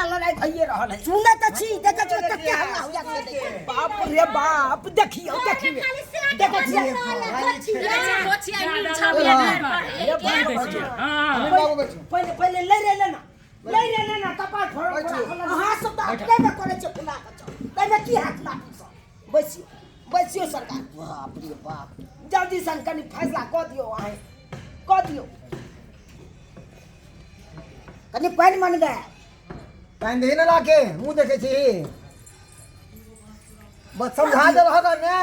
लड़ाई भइए रहल है। सुनै तऽ छी, देखै छी कते हल्ला होइया से देखियौ। बाप रे बाप, देखियौ देखियौ, देखै छियै। हाँ। बाबू बैठू। पहिले पहिले लड़े लेना, लड़े लेना, कपार फोड़। बैठू। अहाँ सब तऽ अपने मे करै छियै फुला कऽ चल, ताहिमे की हाथ लाठी सब। बैसियो बैसियो सरकार। बाप रे बाप। जल्दी सन कनि फैसला कऽ दियौ, अहें कऽ दियौ। कनि पानि मनबै। पानि दही ने लाके मुँह देखै छी, बस समझा देलहक ने?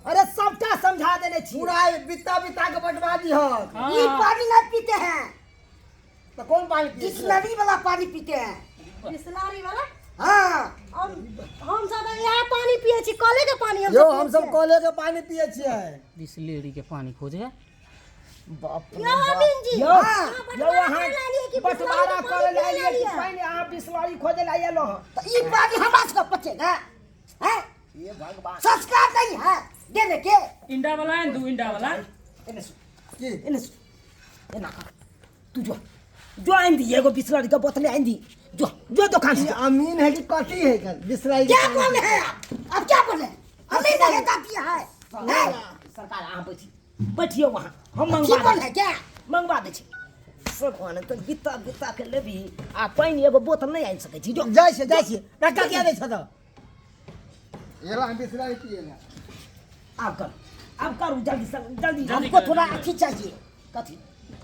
अरे सबटा समझा देने छी। पूरा बित्ता बित्ता के बंटवा दिहक। ई पानी नहीं पीते हैं। तऽ कोन पानि पियै छियै? बिस्लरी वाला पानी पीते हैं। बिसलारी वाला? हाँ। हम सब इएह पानी पियै छी, कले के पानी हम यौ, सब हम सब कले के पानि पियै छियै। बिसलेरी के पानी खोजे। बाप रे यौ बाप। अमीन जी, यौ अहाँ यौ, बँटवारा अहाँ करै लए एलियै कि बँटवारा बिसलरी करै के लए पानी एलियै पियै कि लए? पानि अहाँ बिसलरी खोजै लए एलहुँ हँ? तो ई पानी हमरा सबके पचेगा हैं? हे भगवान, संस्कार नहीं है देने के। इंडा वाला है, दू इंडा वाला। एने सुन। की? एने सुन, एना कर, तू जो जो आनि दी एगो बिसलरी के बोतले आनि दी, जो जो दुकान ई से। अमीन है कि कथी है कर बिसराई के क्या पानी? बोले हैं आप? अब क्या बोले? अमीन नहीं दाती है, हैं? सरकार, अहाँ बैठी बैठियौ, वहाँ हम की मंगवा बोले क्या? मंगवा दै छी। भगवान, तऽ बित्ता बित्ता के लेबही आ पानि एगो बोतल नहि आनि सकै छी? जो। जाइ छियै, जाइ छियै। टका किया दै छह तऽ एला हम बिसराई पियै ला। आब कर, आब करू जल्दी से जल्दी। जल्दी। हमको थोड़ा अथी चाहिए। कथी?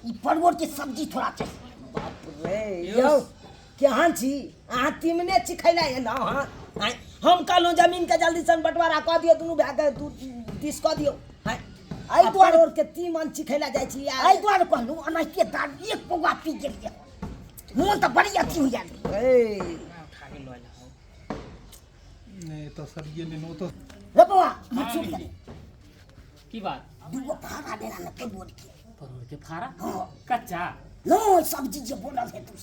ई परवल के सब्जी थोड़ा चाहिए। बाप रे, यौ केहन छी अहाँ? तीमने चिखैला एलहुँ हँ? आँय, हम कहलहुँ जमीनके जल्दी सन बँटवारा कऽ दियौ, दुनू भायके दू दिस कऽ दियौ। आँय, एहि दुआरे परोड़ के तीमन चिखैला जाइ छी आ एहि दुआरे कहलहुँ, एनाहिते दारू एक पौआ पी गेलियै, मोन तऽ बड़ी अथी होइया। ए उठा के लऽ एलहुँ। नहि तऽ सरिये लेलहुँ तऽ। रे बौआ, मत सुन। की बात? दूगो फाड़ा देना ने परवल के। परोड़ के फाड़ा? हाँ। कच्चा? नो, सब्जी जे बोलल है तू।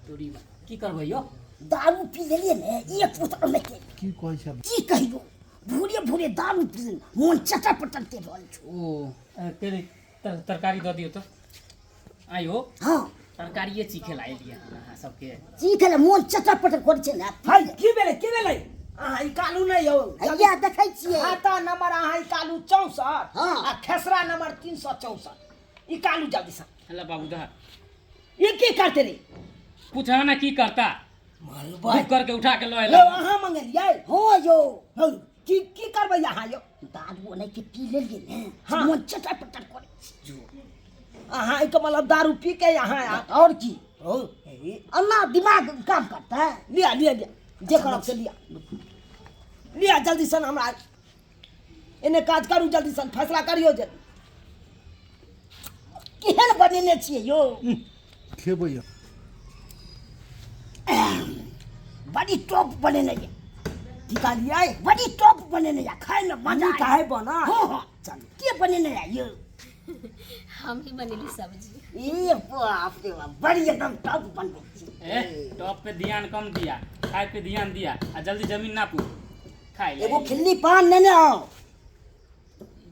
तोरी बा, की करबै यौ? दारू पी लेलियै ने एक बोतल में के। की कहै छै? की कहियो, भोरे भोरे दारू पी मोन चटर पटर के रहल छौ। ओ तेरे तरकारी दऽ दियौ तऽ आइयो। हाँ। तरकारिए चीखे ला एलियै हन अहाँ सबके। चीखे ला मोन चटर पटर करै छै ने। है, की भेलै, की भेलै? अहाँ निकालू नहि यौ। हैया देखै छियै। खाता नंबर अहाँ निकालू 64। हाँ। आ खेसरा नंबर 364 निकालू जल्दी से। हल्ला बाबू दह। ई की करते रे? पूछा ना की करता। मरबै। बुक करके उठा के लऽ यौ एला। अहाँ मंगेलियै? हाँ यौ। हौ, की की करबै अहाँ यौ? दारू ओनाहिते के पी लेलियै ने। हाँ। मोन चटर पटर करै छै। अहाँ एहिके मतलब दारू पी के अहाँ और की? हौ, अन्ना दिमाग काम करता है। लिया लिया लिया, जे करब से लिया लिया जल्दी सन। हमरा एने काज करू, जल्दी सन फैसला करियौ जे। केहन बनेने छियै यौ? खेबै यौ। बड़ी टॉप बनेने ये। की कहलियै? बड़ी टॉप बनेने ये, खाय में मजा नीक है बना। हाँ हाँ, चलू, के बनेने ये यौ? हम ही बनेली सब्जी। ए बाप रे बाप, बड़ी एकदम टॉप बनबै छी। ए, टॉप पे ध्यान कम दिया, खाए पे ध्यान दिया आ जल्दी जमीन नापू खाए ले। एगो खिल्ली पान नेने आउ।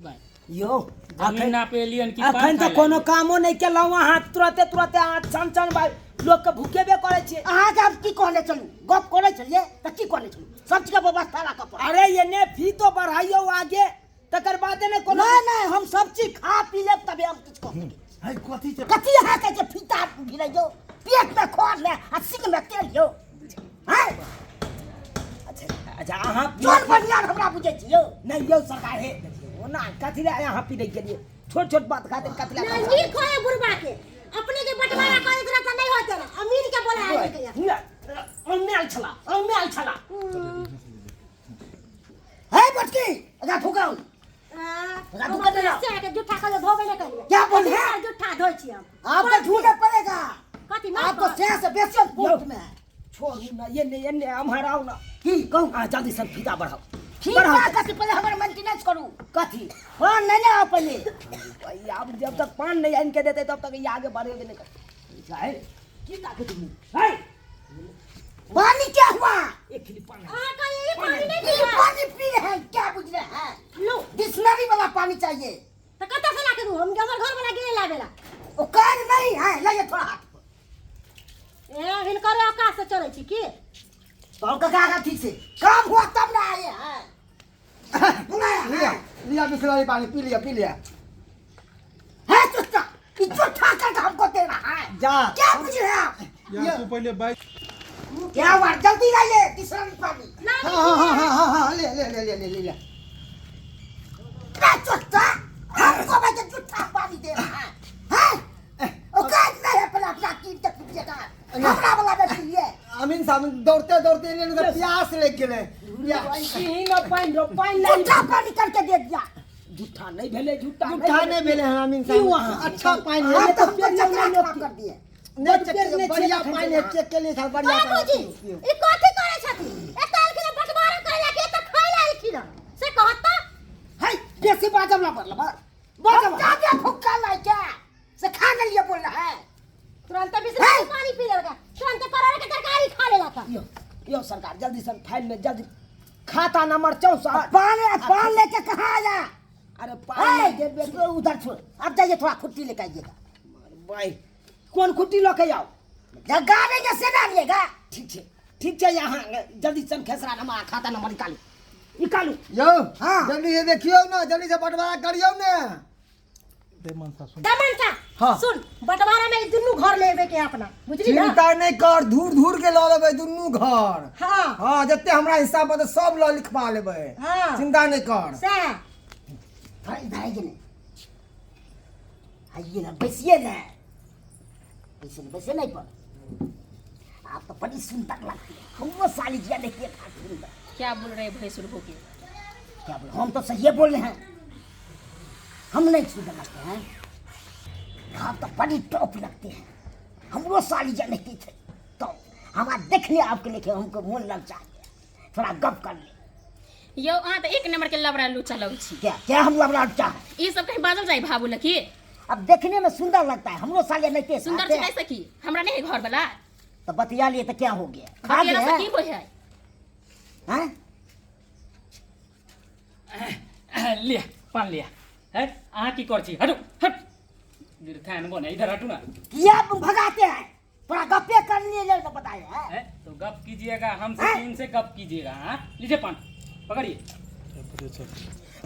बाय। यौ जमीन अखन नापे एलियन कि पान अखन तऽ खाए ला कोनो एलियन? कामो नहि केलहुँ अहाँ, तुरते तुरते अहाँ छन छन भाइ लोकके भुकेबे करै छियै। अहाँके हम की कहने छलहुँ? गप करै छलियै तऽ की कहने छलहुँ? सब चीजके व्यवस्था राखऽ पड़त। अरे एने फी तो बढ़ाइयौ आगे, तकर बादे ने कोनो। नहि नहि, हम सब चीज खा पी लेब तबे हम किछु कऽ सकै छी। है कथी छै? कथी अहाँके जे फीता भिरैयौ, पेट में खर ले आ सिंग में तेल यौ, हैं? अच्छा अच्छा, अहाँ जोर बढ़िया हमरा बुझै छी यौ। नहि यौ सरकार, हे देखियौ ओना कथी लए अहाँ पी गेलियै? छोट छोट बात खातिर कथी लए? नहीं, नीक होए बुढ़बा के, अपने के बंटवारा करे तरह तऽ नहीं होते रहे, अमीन के बोला आयल के। अम्मे आयल छला, अम्मे आयल छला। है बटकी, एकरा फुकाउ। राधू के देना। से के जूठा खा धोबे नहीं करिए। क्या बोल है? जूठा धोइ छी हम। आपको ढूंढे पड़ेगा। कथी? आपको से से बेसी कोर्ट में है। छोड़ू ना, ये ने ये ने अम्हर आउ ना। की कहू? अहाँ जल्दी से फीता बढ़ाउ। ठीक बढ़ाउ। बा, कथी? पहिले हमर मेंटेनेंस करू। कथी? पान नहीं ने आओ पहिले। भाई, आब जब तक पान नहीं आनि के देते तब तक ये आगे बढ़ेबे नहीं करते। जाए की ताकत मुँह है? पानी क्या हुआ? एक खिली पान। अहाँ कहिए ई पानी नहीं ये पीबै। पानी पी रहे हैं क्या, बुझ रहे हैं? लो। डिक्शनरी वाला पानी चाहिए। तऽ कतऽ से ला के दू हम? हमर घर वाला गेले लाबेला। वो कान नहीं है, लाइए थोड़ा हाथ। ए अभी हिनकर औकात से चलै छी की? तो काका का ठीक से काम हुआ तब ना आए हैं। बुलाया लिया लिया बिसलरी पानी पी लिया पी लिया। है चुस्ता ये झूठा करके हमको दे रहा है। जा क्या बुझ रहे हैं आप? यार तू पहले बाइक क्या हुआ? जल्दी लाइए तीसरा पानी। हाँ हाँ हाँ हाँ हाँ हाँ ले ले ले ले ले ले। क्या चुस्ता हमको भाई झूठा पानी दे रहा है। हैं? औकात नहीं है अपना अपना कीन के पीजिएगा। हमरा वाला में पीजिए। अमीन साहब दौड़ते दौड़ते ले तो प्यास लग गेलै। पी न पानि रो पानि ला। झूठा पानी करके दे दिया। झूठा नहीं भेलै, झूठा झूठा नहीं भेलै हन अमीन साहब, अच्छा पानी है। आप तो हमको चकरा खराब कर दिए। नहीं चेक बढ़िया पानी है, चेक के लिए साहब बढ़िया बाबूजी पानी। ई कथी करै छथि? एत आलखिन बंटवारा करै ला के त खाइ ला आलखिन से कहत है बेसी बाजब ना पड़ल बाजब ज्यादा फुक्का लाई क्या से खा लिए बोल रहा है। तुरंत बिसरा पानी पी लेलका, तुरंत परोड़ के तरकारी खा लेलका। यो यो सरकार जल्दी से फाइल में जल्दी खाता नंबर 64 पान पान लेके कहाँ आया? अरे पान देबे उधर छोड़, अब जाइए थोड़ा खुट्टी लेके आइएगा। भाई कौन खुट्टी लके आओ? जगह नहीं जैसे ना लिएगा। ठीक है ठीक है, यहाँ जल्दी से खेसरा नंबर खाता नंबर निकालू निकालू। यो हाँ। जल्दी से देखियो ना, जल्दी से बंटवारा करियो ना। दे मनसा सुन दमन हाँ। सुन, बंटवारा में दुनू घर लेबे के अपना, बुझली ना? चिंता नहीं कर, धूर धूर के लऽ लेबै दुनू घर। हाँ हाँ जते हमरा हिस्सा पर सब लऽ लिखवा लेबै। हाँ। चिंता नहीं कर। से थोड़ा इधर आइए ना, आइए ना, बैसिए ना, बैसे बैसे नहीं पर आप तो बड़ी सुंदर लगती है। हम वो साली जिया देखिए था सुंदर। क्या बोल रहे भैंसुर होके? क्या बोल, हम तो सही बोल रहे हैं, हम नहीं सुंदर लगते हैं, आप तो बड़ी टॉप लगते हैं। हम वो साली जिया नहीं थे तो हमारा देखने आपके लेके हमको मन लग जाते, थोड़ा गप कर ले। यौ अहाँ तो एक नंबर के लबड़ा लुच्चा लगै छी। क्या क्या हम लबड़ा लुच्चा है? ई सब कहीं बाजल जाय भाबू लकी? अब देखने में सुंदर लगता है, हमरो साले नहीं थे सुंदर छै सकी, हमरा नहीं है घर वाला। तो बतिया लिए तो क्या हो गया? खा बतियाला से की होय है? हैं? लिया पान लिया। है अहाँ की कर छी? हटू हट बिरथान बने इधर हटू ना। किया भगाते हैं? थोड़ा गप्पे कर लिए ना बताए हैं तो गप कीजिएगा हमसे, इनसे गप कीजिएगा। हां लीजिए पान पकड़िए।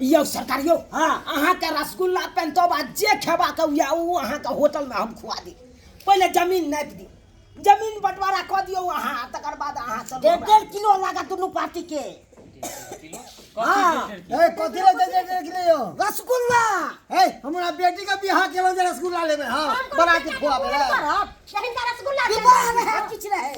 यो सरकार यो हाँ अहाँ के रसगुल्ला पेंटोबा जे खेबा के या उ अहाँ के होटल में हम खुआ दी। पहले जमीन नापि दी, जमीन बंटवारा क दियो अहाँ, तकर बाद अहाँ सब 1.5 किलो लगा दुनू पार्टी के। किलो हाँ। ए कथी ले 1.5 किलो यो रसगुल्ला? ए हमरा बेटी के बियाह केलो जे रसगुल्ला लेबे। हां बना के खुआबे रे। लेकिन का रसगुल्ला विवाह में है किछ रहे।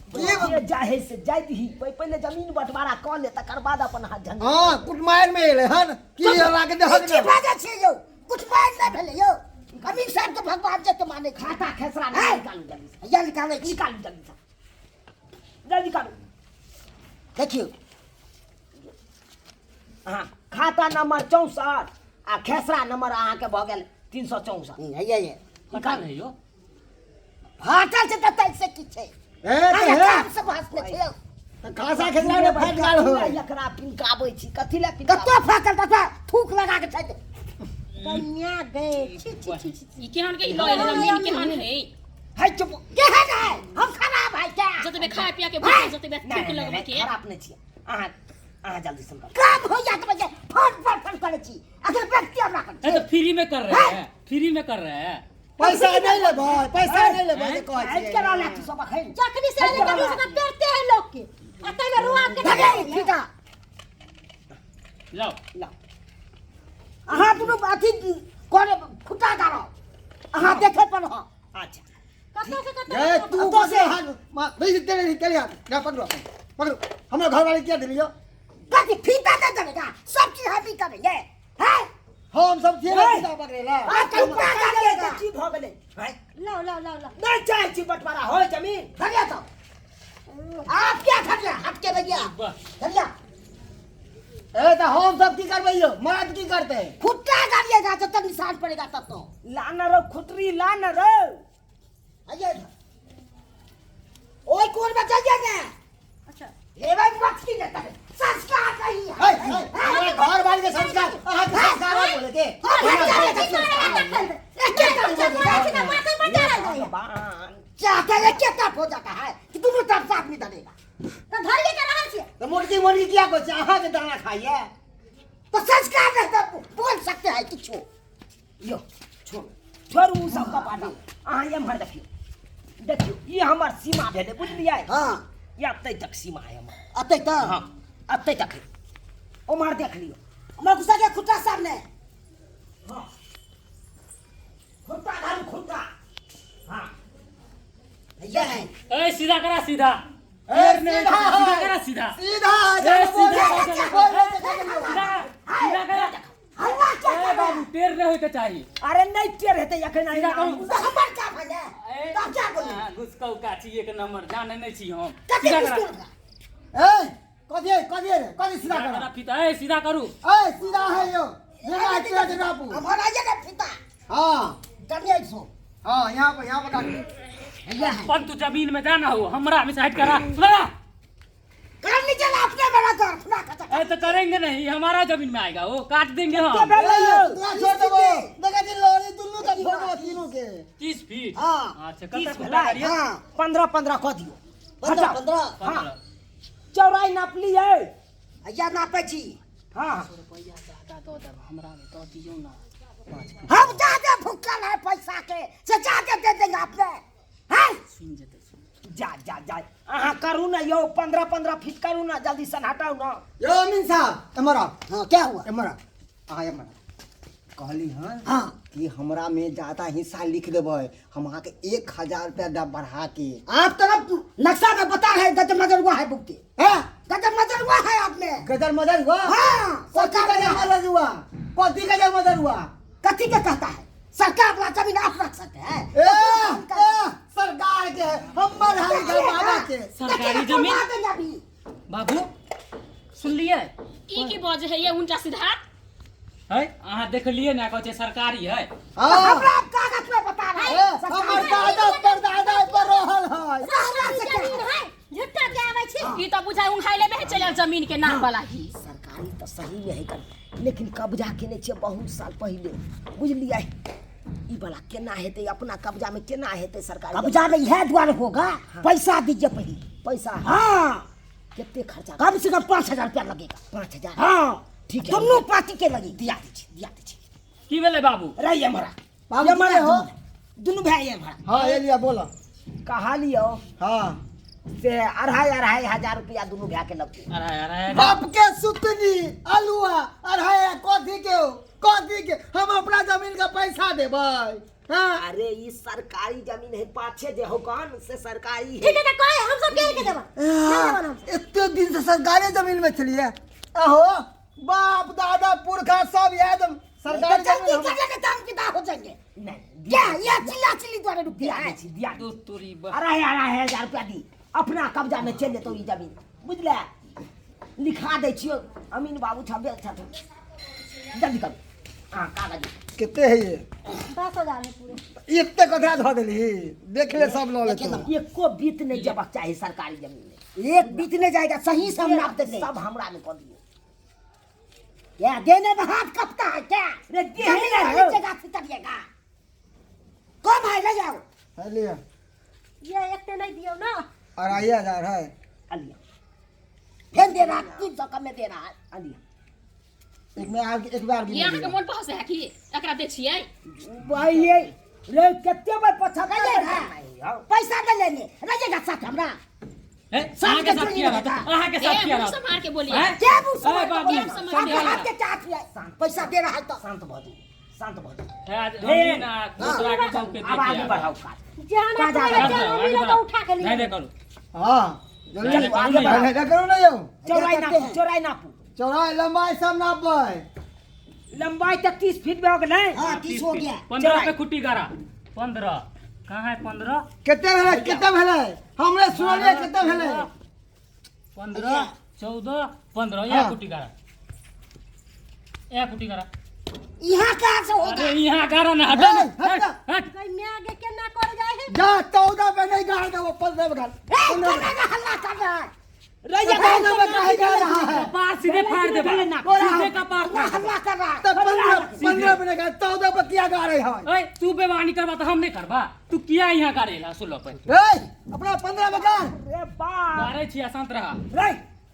ये जाहे से जाय दही, पहले जमीन बंटवारा क ले तकर बाद अपन हाथ झंझट। हां कुटमार में एले हन की हरा के देहक की बाजे छी यो? कुटमार नहीं भेले यो। अमीर साहब तो भगवान जे तो माने खाता खेसरा नहीं निकालू जल्दी से। या निकाले निकालू जल्दी से, जल्दी निकालू। देखियो हां खाता नंबर 64 आ खेसरा नंबर अहाँ के भ गेल 364। ये निकाल है यो फाटल छै त तै से की छै? ए त काम सब हंसने छै त खासा खेसरा ने फाट गेल हो। एकरा पिनकाबै छी कथी ले पिनकाबै? कतो फाटल तत थूक लगा के छै। कन्या गए छी छी छी ई केहन के लऽ एलै जमीन केहन है? है चुप केहन है? हम खराब है क्या? जतबे खाए पिया के भूख जतबे थूक लगबे के। खराब नहीं छी अहाँ, अहाँ जल्दी से काम हो जात बजे फोन पर फोन करे छी अगर व्यक्ति हमरा कर ए तो फ्री में कर रहे हैं, फ्री में कर रहे हैं। पैसा नहीं लेबै, पैसा नहीं लेबै जे कहै छी केना ला तू सब अखन जखनी से आले तखनी से पेरते हैं लोग के आ तै में रुआ के धगे फीका लाओ लाओ। अहाँ दुनू अथी करे खुटा गाड़ो अहाँ देखे पर हो। अच्छा कतो से कतो ए तू कसे हाथ भेज तेरे तेरे हाथ ना पकड़ो पकड़ो। हमरा घर वाले क्या दिलियो? कथी फीता दे देगा? सब चीज हम ही करेंगे हैं? हम सब थिए फीता पकड़ेला। आ खुटा गाड़िएगा की भ गेलै? लाओ लाओ लाओ लाओ नहीं चाहे छी बंटवारा हो जमीन धरिया तो आप क्या धरिया हट के भैया धरिया। ए त हम सब की करबै यो? मर्द की करते? खुट्टा गाड़िएगा जब तक निशान पड़ेगा तब तो लान रो खुटरी लान रो। आइए ओए कोन में जाइए ना। अच्छा लेबै मत की देता है संस्कार नहीं है। हमरा घर वाले के संस्कार अहाँ के संस्कार बोले के। के चाहता है क्या तरफ हो जाता है कि दोनों तरफ से आदमी धरेगा। तऽ धरिए के रहल छियै। तऽ मोटकी मोटकी किया कहै छै अहाँके दाना खाइए? तो संस्कार रहता बोल सकते हैं किछो। यो छोड़ू छोड़ू उ सब कपाटा। अहाँ एम्हर देखियौ देखियौ ई हमर सीमा भेलै बुझलियै? हाँ। ई एतै तक सीमा है हमर। अतै तक? हाँ एतै तक है। उम्हर देख लियौ। हमरा गुस्सा के खुट्टा सामने। हाँ खुट्टा धरू खुट्टा। हाँ ये है। ए सीधा करा सीधा। ए, सीधा सीधा है। करा सीधा। सीधा है, ए, बोल सीधा रहे, करा। बोल रहे, सीधा सीधा करा। हल्ला क्या ए कर रहे बाबू टेढ़ नहीं होइके चाही। अरे नहीं टेढ़ हेतै एखन। सीधा करू। हैं? हमर का भेलै? ए, तो क्या बोली? अहाँ घुसकौ काची एक नंबर जाने नहीं छी हम। कथी सीधा करा। घुसकौ? ए, कथी है, कथी है रे? कथी सीधा सीधा करा? करा फीता। ए सीधा करू। ए, सीधा है यो। जगह है, तेरा जगह पू। हमारा ये ना फीता। हाँ। करिए इसको। हाँ, यहाँ पर काट दे। ये है। पर तू जमीन में जाना हो हमरा में से हट करा। सुना? कर लीजिए ना अपने मेरा घर खुला खचा। ए तो करेंगे नहीं हमारा जमीन में आएगा वो काट देंगे हम। तोरा छोड़ देबो। देखा जी लड़ी दुनू के छोड़ देबो तीनू के। 30 फीट। हाँ। अच्छा 30 कतऽ भेलै? करिए? हाँ। 15 15 कऽ दियौ। 15 हटाउ। 15। हाँ चौड़ाई नाप लियै। या नापै छी। हाँ रुपैया ज्यादा दऽ देब हमरा में दऽ दियौ ना। 5 फीट। हम ज्यादा भुक्कल है पैसा के से ज्यादा दे देंगे अपने। हैं? सुनि जेतै सुनि। जा जा जा अहाँ करू ना यौ 15 15 फीट करू ना जल्दी सन हटाउ ना। यो अमीन साहब एम्हर आउ। हाँ क्या हुआ? एम्हर आउ। अहाँ एम्हर आउ। कहली हन हाँ। कि हमरा में ज्यादा हिस्सा लिख देबै हम अहाँके 1000 रुपया दब बढ़ा के। आप तरफ नक्शा में बता रहे गजब मजर हुआ है बुक के। हैं? गजब मजर हुआ है आप में। गजर मजर हुआ? हाँ, कथी सरकार गजर मजर हुआ? कथी गजर मजर हुआ? कथी के कहता है? सरकार वाला जमीन आप रख सकते हैं। ए, ए, सरकार के है, हमर है घर बाबा के। सरकारी जमीन? अभी बाबू सुनलियै? ई की बजे है ये उल्टा सीधा? है अहाँ देखलियै ना कहै छै सरकारी है। हाँ। हमरा आप कागज में बता रहे हैं। ए, हमर दादा परदादा पर रहल है। जमीन है झुट्टा के आबै छी। ई तऽ बुझाइ उंघाइले में है चलल जमीन के नाम वाला ही। सरकारी तऽ सही में है कर लेकिन कब्जा केने छियै बहुत साल पहिले बुझलियै? ई वाला केना हेतै अपना कब्जा में केना हेतै सरकारी कब्जा में इएह दुआरे होगा। पैसा दीजिए पहले। पैसा? हाँ। कितने खर्चा? कम से कम 5000 रुपया लगेगा। 5000? हाँ ठीक है। दोनों पार्टी के लगी। दिया दै छी दिया दै छी। की भेलै बाबू? रही एम्हरा। बाबू एम्हरा के हो? दुनू भाई एम्हरा। हाँ ये लिया बोला। कहा लियो? हाँ। से 2.5 2.5 हजार रुपया दुनू भाई के लगतै। अढ़ाई अढ़ाई। बाप के सुतनी आलुआ अढ़ाई कथी के हो? कथी के हम अपना जमीन का पैसा देबै? हाँ। अरे ई सरकारी जमीन है पाछे जे हो कौन से सरकारी है। ठीक है तऽ कहे हम सब के देबा। नहीं देबा हम। एते दिन से सरकारी जमीन में छलिए आहो बाप दादा पुरखा सब याद सरकारी जल्दी जमीन हम- करिए दाम कितना हो जाएंगे। नहीं क्या ये चिल्ला चिल्ली द्वारा रुपया दिया है? दै छी दिया दै दू छी। तोरी 2.5 2.5 हजार रुपया दी अपना कब्जा में चलि जेतौ ई जमीन बुझले? लिखा दै छियौ अमीन बाबू छबे छथुन जल्दी करू अहाँ कागज। कितने है ये? 10000 है पूरे। एते कथरा धऽ देलही देख ले सब लऽ लेतौ। एको बीत नहीं जबक चाही सरकारी जमीन में। एक बीत नहीं जाएगा सही से हम नाप देंगे। सब हमरा में कऽ दियौ। क्या देने में हाथ कपता है क्या? रे दे जमीन ना वाली हो। जगह से करिएगा। कम है ले जाओ। है लिया। ये एक नहीं दियो ना। 2500 है। अलिया फिर दे रहा 300 कम में दे रहा है। अलिया एक में आर एक बार ये अहाँके मोन पहस है की एकरा दै छियै? भाई ये रे कते बार 75 रहिएगा। पैसा नहीं लेने रहिएगा साथ हमरा। ए, अहाँके साथ किया रहत? अहाँके साथ ए किया मुँह रहत? सम्हार के बोलिए। हैं? क्या मुँह ए, सम्हार के बाबू, बोलिए? सम्हार साथ के हाथ के चाट लिया। पैसा दे रहा है तो शांत भऽ जाउ शांत भऽ जाउ। है, आज अमीन आ दूसरा के सबके अब आगे देख बढ़ाउ काज। जहन काज अपने आगे जहन बढ़ाउ, अमीन आगे तो बढ़ाउ। उठा के नहीं लिए। नहीं करू। हाँ जल्दी चलू, आगे नहीं, नहीं, करू ना यौ। चौड़ाई नापू चौड़ाई नापू। चौड़ाई लंबाई सब नापबै। लंबाई तऽ 30 फीट भऽ गेलै। हाँ 30 हो गया। 15 पे खुट्टी गाड़ा 15 कहाँ है 15? कते भेलै कते भेलै हमरे सुनलियै कते भेलै? 15 14 15 यहाँ हाँ। खुट्टी गाड़ा यहाँ खुट्टी गाड़ा। यहाँ कहाँ से होगा? अरे यहाँ गाड़ा ना हटा ना हे, हट। हट हट। कहीं मैं आगे के ना कर जाए है। जा 14 पे नहीं गाड़ देबो 15 पे गाड़। ए, कौन है हल्ला कर रहा है? रैया कपार में काहे जा रहा है कपार सीधे फाड़ देबा। सीधे कपार फाड़ देबा। हल्ला कर रहा है। तो 15 15 पे नहीं 14 पर किया गा रहे हैं। ओए तू बेमानी करबा तो हम नहीं करबा, तू किया यहाँ गाड़ेला सुन लो पे। ए अपना 15 में गाड़। रे बाप गाड़े छी, शांत रहा। रे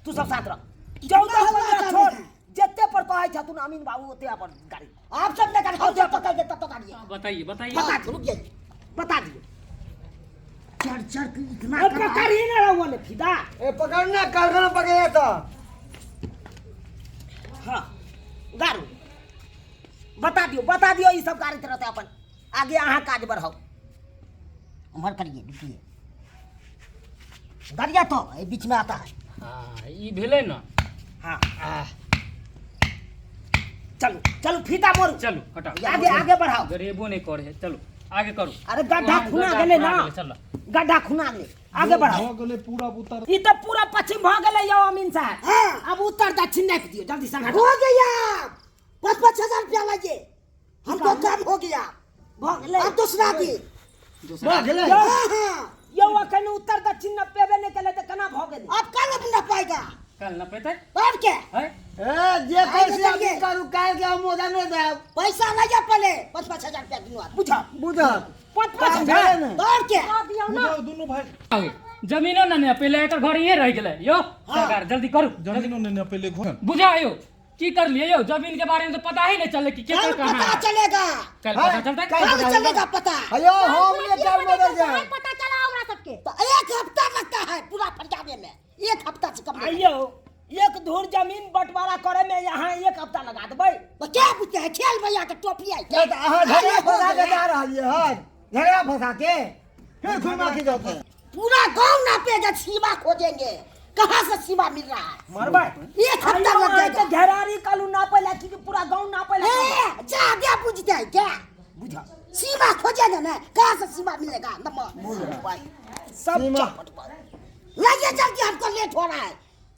तू सब साथ रह, 14 15 छोड़, जते पर कहै छथुन अमीन बाबू ओते अपन गाड़ी। आप सब ने गाड़ी हम पकड़ के तब तो गाड़ी है। बताइए बताइए। बता दियो, रुक जाइए, बता दियो। चढ़ चढ़ के इतना अब कर रहा है। पकड़ ही ना रहो ने फिदा। ए पकड़ना कारखाना पकड़े तो। हाँ गारू बता दियो, बता दियो ई सब गाड़ी रहते अपन आगे अहाँ काज बढ़ाओ। उम्र करिए, रुकिए। गाड़िया तो ये बीच में आता है। हाँ ई भेलै ना। हाँ आह, चलू चलू फीता मोरू, चलू हटाओ आगे आगे बढ़ाओ। गरीबो नहीं करे है, चलू आगे करू। अरे गड्ढा वहाँ खुना गड्ढा गेलै खुना ना, गेलै, चलो। गड्ढा खुना गेलै, आगे बढ़ाओ। भऽ गेलै पूरा उतर। ई तो पूरा पश्चिम भऽ गेलै यौ अमीन साहब। हाँ। अब उत्तर दक्षिण नापि दियौ जल्दी से। हो गया, 5-5 हजार रुपया लाइए, हमको काम हो गया। भऽ गेलै। अब दूसरा दी। भऽ गेलै। हाँ हाँ। यौ अखन उत्तर दक्षिण नपेबे नहि केलै तऽ केना भऽ गेलै? अब कल अब न पाएगा। कल न पेतै और क्या? है। ए जे कैसे अभी करू काल के हम मोजा नहीं देब। पैसा लाइए पहले, 5-5 हजार रुपया दूंगा। बुझा बुझल पाँच पाँच काम हजार भेलै ने। और क्या? दऽ दियौ ना। बुझाउ दुनू भाई। आगे जमीनो न ने पहिले एकर घर इहे रहि गेलै यौ। सरकार जल्दी करू। जमीनो ने पहिले घर। बुझा यौ की कर लिए यौ, जमीन के बारे में तो पता ही नहीं चले कि कल केकर कहाँ पता है। चलेगा। कल पता चलता। कल कल चलेगा पता। अयो हम ने कल मदर जाए। पता चला हमरा सबके। तो एक हफ्ता लगता है पूरा फरियाने में, एक हफ्ता से कम नहीं। आइयो एक धुर जमीन बंटवारा करे में यहाँ एक हफ्ता लगा देबै। तो क्या पूछते हैं खेल भैया के टोपी आई नहीं तो अहाँ झगड़ा फंसा के जा रही है, झगड़ा फंसा के फिर घुमा के जाते हैं। पूरा गांव नापेगा, सीमा खोजेंगे कहाँ से सीमा मिल रहा है। मरबै। एक हफ्ता लग जाएगा। घेरारी कालू नापे ला कि पूरा गांव नापे ला? ए, जा क्या पूछते हैं क्या? बुझा सीमा खोजेंगे ना कहाँ से सीमा मिलेगा नंबर सब सीमा। चौपट पर। लाइए जल्दी, हमको लेट हो रहा है,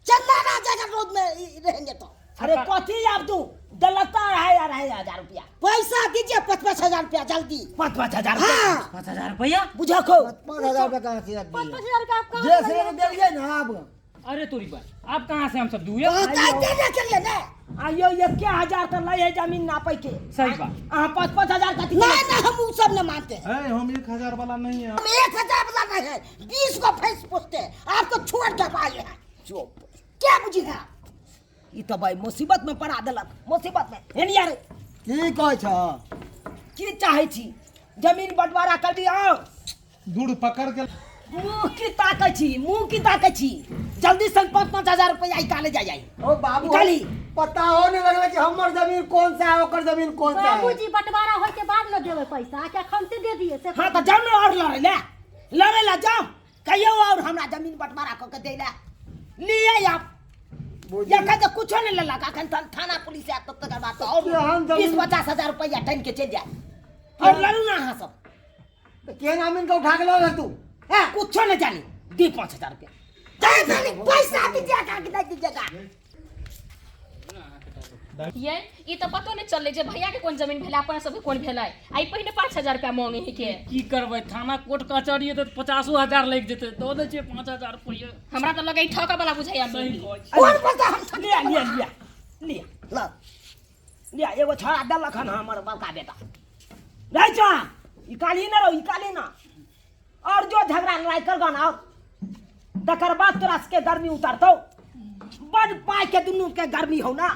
चलना ना जाएगा रोड में रहेंगे तो। अरे कथी आब तू दलता 2500 रुपया। पैसा दीजिए, 5-5 हजार रुपया जल्दी। 5-5 हजार रुपया? हाँ। 5,000 रुपया? बुझा खो। 5,000 रुपया कहाँ से पाँच पाँच हजार रुपया आप कहाँ जे से से लाइए? देलिए ना अब। अरे तोरी बात आप कहाँ से हम सब दुए? तो देने के लिए ना। आइयो 1 हजार तो लै है जमीन नापे के। सही बात। अहाँ 5-5 हजार कथी? नहीं नहीं, हम वो सब न मानते हैं। है हम 1000 वाला नहीं है। हम 1000 वाला नहीं है, 20 को भैंस पूछते हैं आपको, छोड़ के आए हैं। क्या बुझेगा? ई तो भाई मुसीबत में पड़ा देलक, मुसीबत में हेन यार। की कहै छ? की चाहै छी? जमीन बंटवारा कर दियौ। दूर पकड़ के। मुँह की ताकै छी, मुँह की ताकै छी, जल्दी से 5-5 हजार रुपया निकाले जाय जाय। ओ बाबू, निकाली। पता हो नहीं लगले कि हमर जमीन कौन सा है, ओकर जमीन कौन सा है। बाबूजी, बंटवारा होय के बाद न देबै पैसा क्या खमते दे दिए से? हाँ तऽ जाउ ने और लड़ै ले, लड़ै ला जाउ, कहियौ और हमरा जमीन बंटवारा कऽ के दै ला लिए आप। एखन तऽ कुछो नहि लेलक, अखन तऽ थाना पुलिस आयत तब तकर बाद तऽ और केहन जमीन- 20-50 हजार रुपया टानि के चलि जायत। और लड़ू ना अहाँ सब। केहन अमीन के उठा के लऽ गेल तू? हैं कुछो नहीं जानी, दी 5,000 रुपया। पैसा दीजिएगा कि नहीं दीजिएगा? ये ई तऽ पतो नहि चललै जे भैया के कोन जमीन भेलै, अपना सबके कोन भेलै। आ ई पहिने 5,000 रुपया मांगे है के। की करबै, थाना कोर्ट कचहरी तऽ 50,000 लागि जेतै, दऽ दै छियै 5,000 रुपैआ। हमरा तऽ लगै ठकऽ वाला बुझाइया। सही कहै छी। कौन बोलता हम? लिया लिया लिया लिया। ला। लिया, एगो छोड़ा देलक हन हमर बड़का बेटा। रहै छौ ई काली न रहो, ई काली न और जो झगड़ा लड़ाई कर गन और तकर बाद तोरा सबके गर्मी उतरतौ। बड़ पाई के दुनू के गर्मी हौ ना।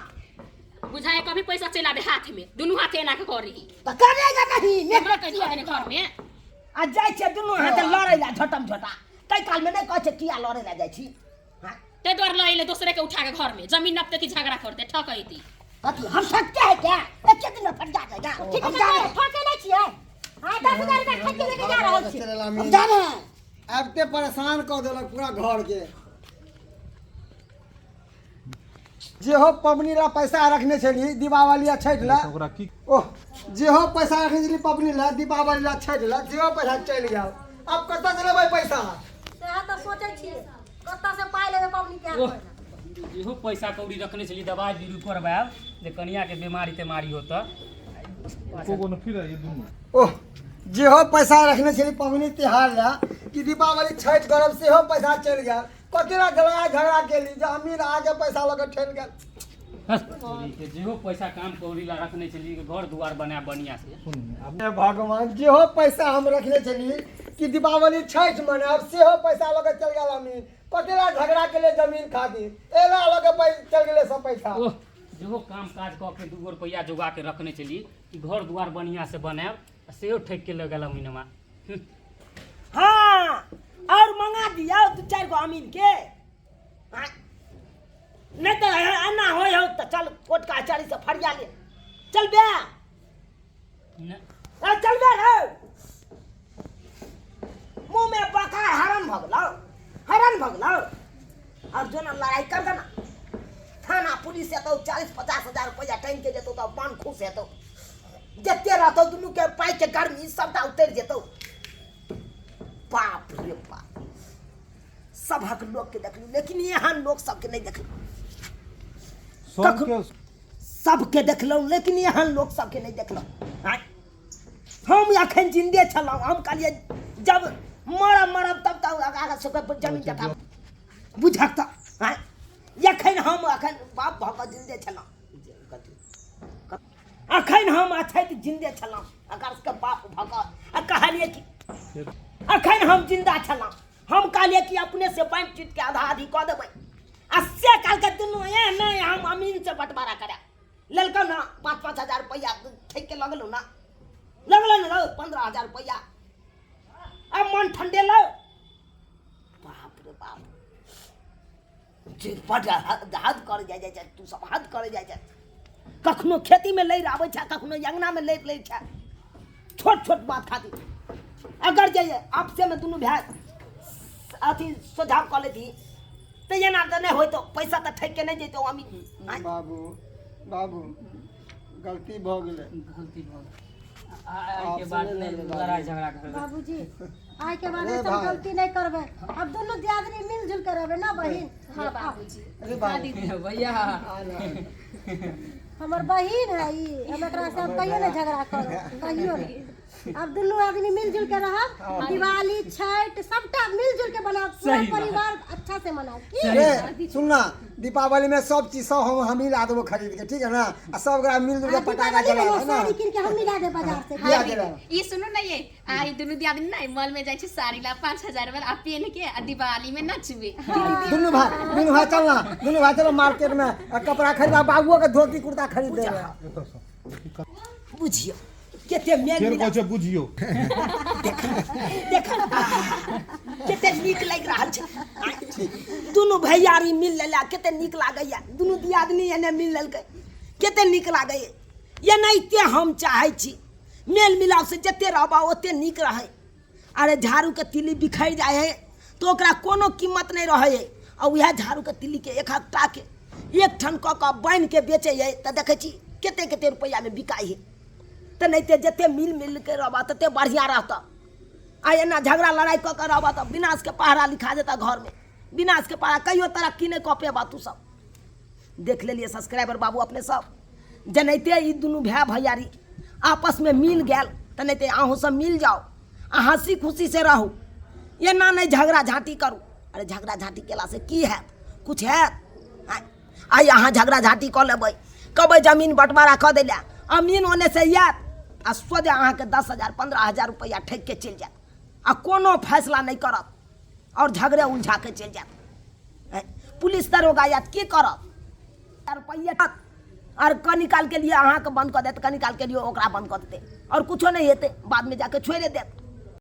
बुझाए कभी पैसा चलि आबे हाथ में, दुनू हाथे एना के करी। तो करेगा नहीं। हमरा कहि दिया ने घर में। आ जाइ छियै दुनू हाथे लड़ै ला झटम झटा, ताहि कालमे नहि कहै छै किया लड़ै ला जाइ छी? हाँ? ताहि दुआरे लऽ एलै दोसरे के उठा के घर में, जमीन नपते की झगड़ा करते ठकैती। कथी हम सकते हैं क्या? एक दिन में फट जाएगा। ठीक हम है जा रहे हैं। ठके नहि छियै? हाँ, 10,000 रुपया खर्च के लेके जा रहल छी। हम जा रहे हैं। आबिते परेशान कऽ देलक पूरा घर के। जेहो पबनी ला पैसा रखने छली दीपावली आ छठि ला, ओकरा की ओह जेहो पैसा रखने छली पबनी ला, दीपावली ला, छठि ला, जेहो पैसा चलि गेल। आब कतऽ से लेबै पैसा? सएह तऽ सोचै छियै, कतऽ से पाइ लेबै पबनी के? ओह, जेहो पैसा कौड़ी रखने छली दवाइ बीरू करबायब जे कनियाके बीमारी तेमारी होतऽ। एको गो न फिर ये दुनू। ओह जेहो पैसा रखने छली पबनी तिहार ला कि दीपावली छठि करब, सेहो पैसा चलि गेल। कथी ला झगड़ा झगड़ा केली जे अमीर आके पैसा लऽ के ठेल गेल। जेहो पैसा काम कौड़ी ला रखने छली घर दुआर बना बढ़िया से। हे भगवान, जेहो पैसा हम रखने छली कि दीपावली छठि मनायब, सेहो पैसा लऽ के चल गेल अमीर। कथी ला झगड़ा केले जमीन खातिर, एला लऽ के चल गेलै सब पैसा। ओह, जेहो काम काज कऽ के 2 गो रुपैआ जोगा के रखने छली कि घर दुआर बढ़िया से बनायब, आ सेहो ठकि के लऽ गेल अमीनवा। हाँ, और मंगा दिया 2-4 गो अमीन के। हाँ, नहीं तो एना होय हो तो चल कोर्ट का कचहरी से फरिया ले चल बे। ए, चल बे रे, मुंह में बका हरण भगलो, हरण भगलो। और जो ना लड़ाई कर देना थाना पुलिस एतौ 40-50 हजार रुपया टाइम के जेतौ तो मन खुश हेतौ, जते रहतौ दुनू के पाई के गर्मी सबटा उतरि जेतौ। बाप रे बाप, सभक लोग के देखलू लेकिन एहन लोग सबके नहीं देखलू। सबके सबके देखलहुँ लेकिन एहन लोग सबके नहीं देखलहुँ। हम अखन जिंदे छलहुँ, हम कहलियै जब मरब मरब तब तक आगा सबके जमीन जथा बुझक तऽ। आँय, एखन हम अखन बाप भऽ कऽ जिंदे छलहुँ, अखन हम अछैत जिंदे छलहुँ, अगर सबके बाप भऽ कऽ आ कहलियै कि अखन हम जिंदा छलहुँ, हम कहलियै कि अपने से बाँटि चुटि के आधा आधी कऽ देबै, आ से कहलकै दुनू ए नहि हम अमीन से बंटवारा करायब। लेलकौ ना 5-5 हजार रुपैआ ठकि के लगलौ ना, लगलौ ना रौ 15,000 रुपैआ। अब मन ठंडेलौ, बाप रे बाप, जे बड हद करे जाइ जाइ छै, तू सब हद करे जाइ छै। कखनो खेती में लड़ि आबै छै, कखनो अंगना में लड़ि लै छै, छोट छोट बात खातिर। अगर जे आपसे में दुनू भाय अथी सुझाव कऽ लेती तऽ एना तऽ नहि होइतौ, पैसा तऽ ठकि के नहि जैतौ अमीन। बाबू, बाबू, गलती भऽ गेलै। गलती भऽ गेलै। आइ के बाद नहि लड़ाई झगड़ा करबै। बाबूजी, आइ के बाद अरे ऐसा भाई। गलती नहीं करबै, अब दोनों दियादनी मिलजुल के रहबै ना बहिन। हाँ बाबूजी। अरे बाबू। भैया। हमर बहिन है ई, हम एकरा से अब कहियो नहीं झगड़ा करब, कहियो नहीं। अब दुनू आदमी मिलजुल के रहब, दिवाली छठ सबटा मिलजुल के मनाब, पूरा सही बात। परिवार अच्छा से मनाब। की? अरे सुन ना, दीपावली में सब चीज सब हम ही ला देबो खरीद के, ठीक है ना, आ सब गोरा मिलजुल के आ, पटाखा दीपावली में जलाब, है ना? साड़ी कीन के हम मिला दे बाजार से। लिया देबै। ई सुनू ना ये, आ ई दुनू दियादनी ना मॉल में जाइ छै साड़ी ला 5000 वाला, आ पेन के आ दिवाली में नचबे। दुनू भाई, दुनू भाई चल ना, दुनू भाई चलो मार्केट में, आ कपड़ा खरीदा, बाबुओ के धोती कुर्ता खरीद देबै। बुझियौ कते मेल फेर मिलाप। कहै छै बुझियौ। देख कते नीक लागि रहल छै, दुनू भैयारी मिल लेला कते नीक लागैया, दुनू दियादनी एने मिल लेलकै कते नीक लागैया। एनाहिते हम चाहै छी मेल मिलाप से जते रहबा ओते नीक रहै। अरे झाड़ू के तिली बिखरि जाइ है तो ओकरा कोनो कीमत नहीं रहै है, आ उएह झाड़ू के तिली के एक हफ्ता के एक ठन कऽ कऽ बान्हि के बेचै है तऽ देखै छी कते कते रुपैआ में बिकाइ है। तऽ नहि तऽ जते मिल मिल के रहबा तते बढ़िआँ रहतऽ, आ एना झगड़ा लड़ाइ कऽ कऽ रहबा तऽ विनाश के पहरा लिखा जेतऽ घर में, विनाश के पहरा कहियो तरक्की नहि कऽ पेबा तू सब। देख लेलियै सब्सक्राइबर बाबू अपने सब, जेनाहिते ई दुनू भाय भैयारी आपस में मिल गेल तेनाहिते अहूँ सब मिल जाओ आ हंसी खुशी से रहू, एना नहि झगड़ा झाँटी करू। अरे झगड़ा झाँटी केलासँ की हैत, कुछ हैत? आइ अहाँ झगड़ा झाँटी कऽ लेबै, कहबै जमीन बँटवारा कऽ दै लए, अमीन ओन्नेसँ आयत आ सोझे अहाँके 10,000 15,000 रुपैआ ठकि के चलि जायत, आ कोनो फैसला नहि करत और झगड़े उलझा के चलि जायत। पुलिस दरोगा आयत की करत, रुपैआ और कनी काल के लिए अहाँके बंद कऽ देत, कनी काल के लिए ओकरा बंद कऽ देतै, और कुछो नहि हेतै, बादमे जाके छोड़ि देत।